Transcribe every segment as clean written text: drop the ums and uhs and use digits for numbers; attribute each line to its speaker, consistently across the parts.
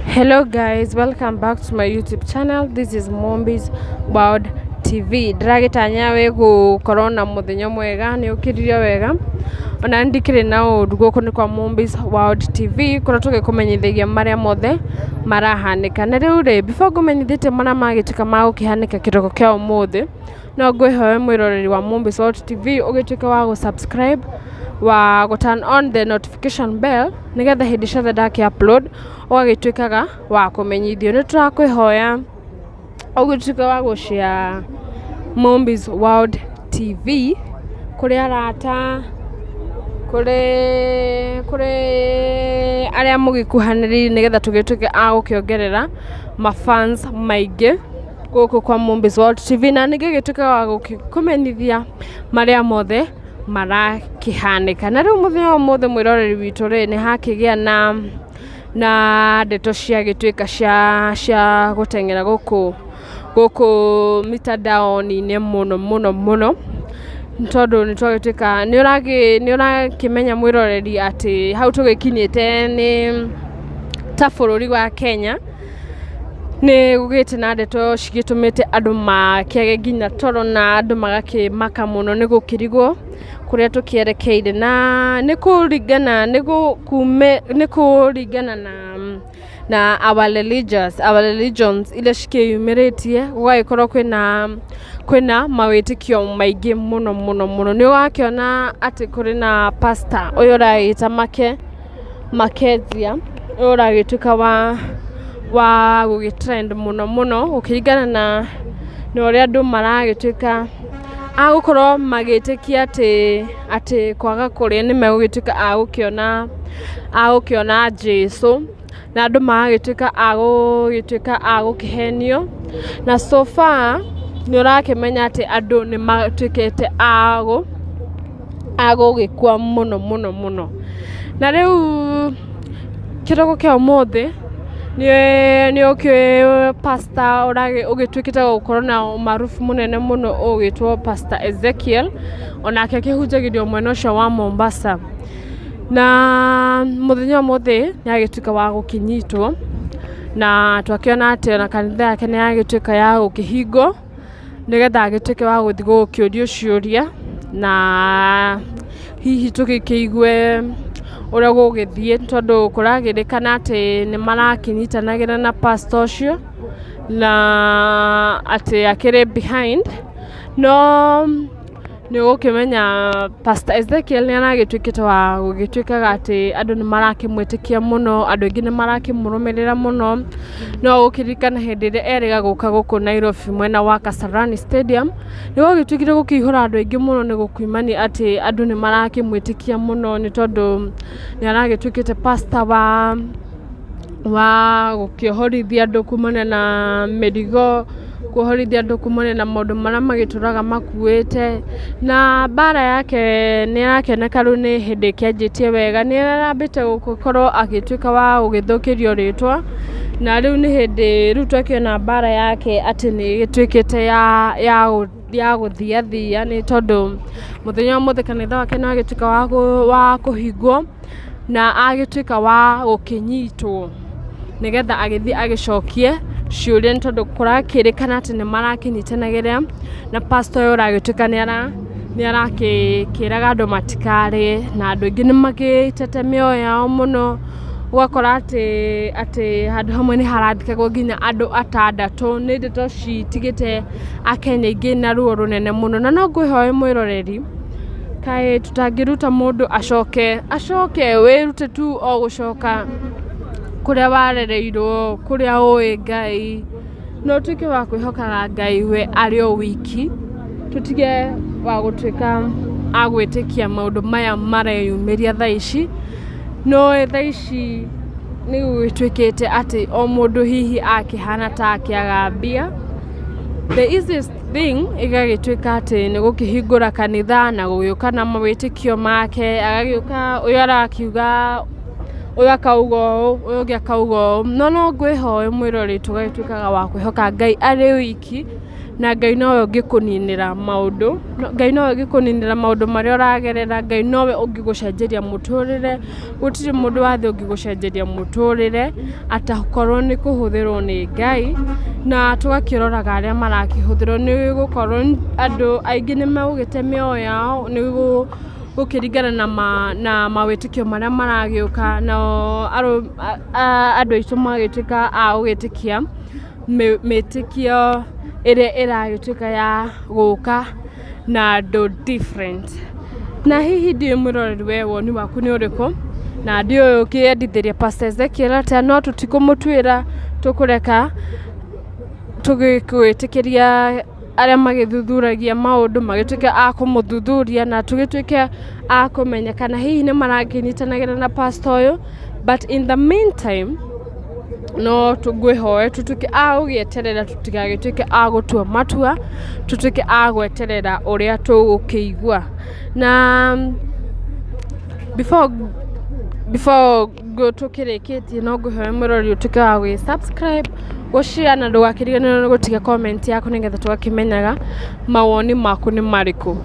Speaker 1: Hello guys, welcome back to my YouTube channel. This is Mombi's World TV. Ndĩragĩtanya wĩ gũkorwo na mũthenya mwega, nĩ ũkĩrire wega. Ona ndikĩrĩ na ũru gũkũ nĩ kwa Mombi's World TV kũrĩa tũgĩkũmenyithagia marĩa mothe marahanĩka. Na rĩu rĩ, before ngũmenyithĩtie marĩa magĩtuĩka ma gũkĩhanĩka kĩroko kĩa ũmũthĩ, no ngwĩhoe mwĩroreri wa Mombi's World TV ũgĩtuĩke wa gũ-subscribe, wa gũ turn on the notification bell nĩgetha hĩndĩ ciothe ndakĩ upload ũgagĩtuĩkaga wa kũmenyithio. Nĩ tũrakwĩhoya ũgĩtuĩke wa gũ share Mombi's World TV kũrĩ arata, kũrĩ arĩa mũgĩkuhanĩrĩirie nĩgetha tũgĩtuĩke a gũkĩongerera mafans maingĩ gũkũ kwa Mombi's World TV, na ningĩ gĩtuĩke wa gũkũmenyithia marĩa mothe marakĩhanĩka. Na rĩu mũthenya wa ũmũthĩ mwĩroreri witũ rĩ, nĩ hakĩgĩa na ndeto ciagĩtuĩka cia gũteng'era gũkũ mitandao-inĩ mũno mũno mũno, tondũ nĩ twagĩtuĩka nĩ ũrakĩmenya mwĩroreri atĩ hau tũgĩkinyĩte nĩ ta bũrũri wa Kenya nĩ gũgĩte na ndeto cigĩtũmĩte andũ makĩage nginya toro na andũ magakĩmaka mũno nĩ gũkĩrigwo kũrĩa tũkĩerekeire, na nĩ kũringana nĩ kũringana na our religions iria cikĩyumĩrĩtie, gũgagĩkorwo kwĩna mawĩtĩkio maingĩ mũno mũno mũno. Nĩ ũrakĩona atĩ kũrĩ na pastor ũyũ ũragĩta Make Makezia, ũyũ ũragĩtuĩka wa gũgĩ trend mũno mũno gũkĩringana na ũrĩa andũ maragĩtuĩka a gũkorwo magĩtĩkia atĩ kwaga kũrĩa nĩ megũgĩtuĩka a gũkĩona Jesũ, na andũ magagĩtuĩka a gũgĩtuĩka a gũkĩhenio. Na so far nĩ ũrakĩmenya atĩ andũ nĩ matuĩkĩte a gũgĩkua mũno mũno mũno. Na rĩu kĩroko kĩa ũmũthĩ nĩ ũkĩũĩ pastor ũgĩtuĩkĩte wa gũkorwo na ũmarubu mũnene mũno ũgwĩtwo Pastor Ezekiel, onake akĩhunjagĩrio mwena ũcio wa Mombasa. Na mũthenya wa ũmũthĩ nĩ agĩtuĩka wa gũkĩnyitwo, na twakĩona atĩ ona kanitha yake nĩ yagĩtuĩka ya gũkĩhingwo nĩgetha agĩtuĩke wa gũthiĩ gũkĩũrio ciũria, na hihi tũgĩkĩigue ũrĩa gũgĩthiĩ, tondũ kũragĩrĩkana atĩ nĩ marakĩnyitanagĩra na pastor ũcio na atĩ akĩrĩ behind. No nĩ ũgũkĩmenya Pastor Ezekiel nĩ aragĩtuĩkĩte wa gũgĩtuĩkaga atĩ andũ nĩ marakĩmwĩtĩkia mũno, andũ aingĩ nĩ marakĩmũrũmĩrĩra mũno. No ũkĩririkana hĩndĩ ĩrĩa erĩga gũka gũkũ Nairobi mwena wa Kasarani Stadium, nĩ gwagĩtuĩkire gũkĩihũra andũ aingĩ mũno, nĩ gũkiumania atĩ andũ nĩ marakĩmwĩtĩkia mũno nĩ tondũ nĩ aragĩtuĩkĩte pastor wa gũkĩohorithia andũ kumana na mĩrigo, kuohorithia andũ kumana na maũndũ marĩa magĩtũraga makuĩte. Na mbara yake nĩ ĩrakĩoneka rĩu nĩ hĩndĩ ĩkĩanjĩtie wega, nĩ arambĩte gũkorwo agĩtuĩka wa gũgĩthũkĩrio rĩtwa, na rĩu nĩ hĩndĩ rĩu twakĩona mbara yake atĩ nĩ ĩgĩtuĩkĩte ya gũthiathia, nĩ tondũ mũthenya wa ũmũthĩ kanitha wake nĩ wagĩtuĩka wa kũhingwo na agĩtuĩka wa gũkĩnyitwo nĩgetha agĩthiĩ agĩcokie ciũria, nĩ tondũ kũrakĩrĩkana atĩ nĩ marakĩnyitanagĩra na pastor ũyũ ũragĩtuĩka nĩ arakĩraga andũ matikarĩe, na andũ aingĩ nĩ magĩtete mĩoyo yao mũno, ũgakora atĩ handũ hamwe nĩ harathikagwo nginya andũ atandatũ. Nĩ ndeto citigĩte akenya aingĩ na ruo rũnene mũno. Na no ngwĩhoe mwĩroreri, kaĩ tũtangĩruta mũndũ acoke wĩrute tu o gũcoka kũrĩa warereirwo, kũrĩa ũĩ Ngai, na ũtuĩke wa kwĩhokaga Ngai we arĩ o wiki, tũtige wa gũtuĩka a gwĩtĩkia maũndũ maya mareyumĩria thaa ici. No thaa ici nĩ gũgĩtuĩkĩte atĩ o mũndũ hihi akĩhana ta akĩaga mbia, the easiest thing ĩgagĩtuĩka atĩ nĩ gũkĩhingũra kanitha na gũgĩũka na mawĩtĩkio make, agagĩũka ũyũ arakiuga Ũyũ akauga ũũ, ũyũ ũngĩ akauga ũũ, no no ngwĩhoe mwĩroreri tũgagĩtuĩkaga wa kwĩhoka Ngai arĩ wiki, na Ngai nowe ũngĩkũninĩra maũndũ, Ngai nowe ũngĩkũninĩra maũndũ marĩa ũragerera, Ngai nowe ũngĩgũcenjeria mũtũrĩre, gũtirĩ mũndũ wa thĩ ũngĩgũcenjeria mũtũrĩre atakorwo nĩ kũhũthĩrwo nĩ Ngai, na tũgakĩroraga arĩa marakĩhũthĩrwo nĩ gũkorwo andũ aingĩ nĩ megũgĩte mĩoyo yao nĩ gũkĩringana na na mawĩtĩkio marĩa maragĩũka, nao andũ aitũ magagĩtuĩka a gũgĩtĩkia mĩtĩkio ĩrĩa ĩragĩtuĩka ya gũka na andũ different. Na hihi ndiũĩ mwĩroreri we woni waku nĩ ũrĩkũ, na ndiũĩ ũkĩendithĩria Pastor Ezekiel atĩa, no tũtikũmũtuĩra, tũkũreka tũgĩkwĩtĩkĩria arĩa magĩthuthuragia maũndũ magĩtuĩke a kũmũthuthuria na tũgĩtuĩke a kũmenya kana hihi nĩ marakĩnyitanagĩra na pastor ũyũ. But in the meantime no ngwĩhoe tũtuĩke a gũgĩeterera, tũtigagĩtuĩke a gũtua matua, tũtuĩke a gweterera ũrĩa tũgũkĩigua. Na before tũkĩrĩkĩtie, no ngwĩhoe mwĩroreri ũtuĩke wa gũgĩ subscribe, gũ-share na ndũgakĩriganĩrwo nĩ gũtiga comment yaku nĩgetha tũgakĩmenyaga mawoni maku nĩ marĩkũ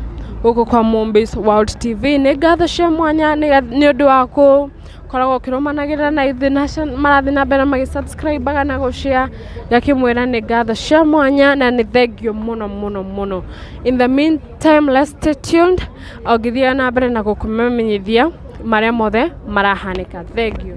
Speaker 1: gũkũ kwa Mombis World TV. Nĩ ngatho cia mwanya nĩ ũndũ wa gũkoragwo ũkĩrũmanagĩrĩra na ithuĩ na acio marathiĩ na mbere magĩ-subscribe na gũ-share, ngakĩmwĩra nĩ ngatho cia mwanya na nĩ thengiũ mũno mũno mũno. In the meantime, let's stay tuned o ngĩthiaga na mbere na gũkũmenyithia marĩa mothe marahanĩka. Thengiũ.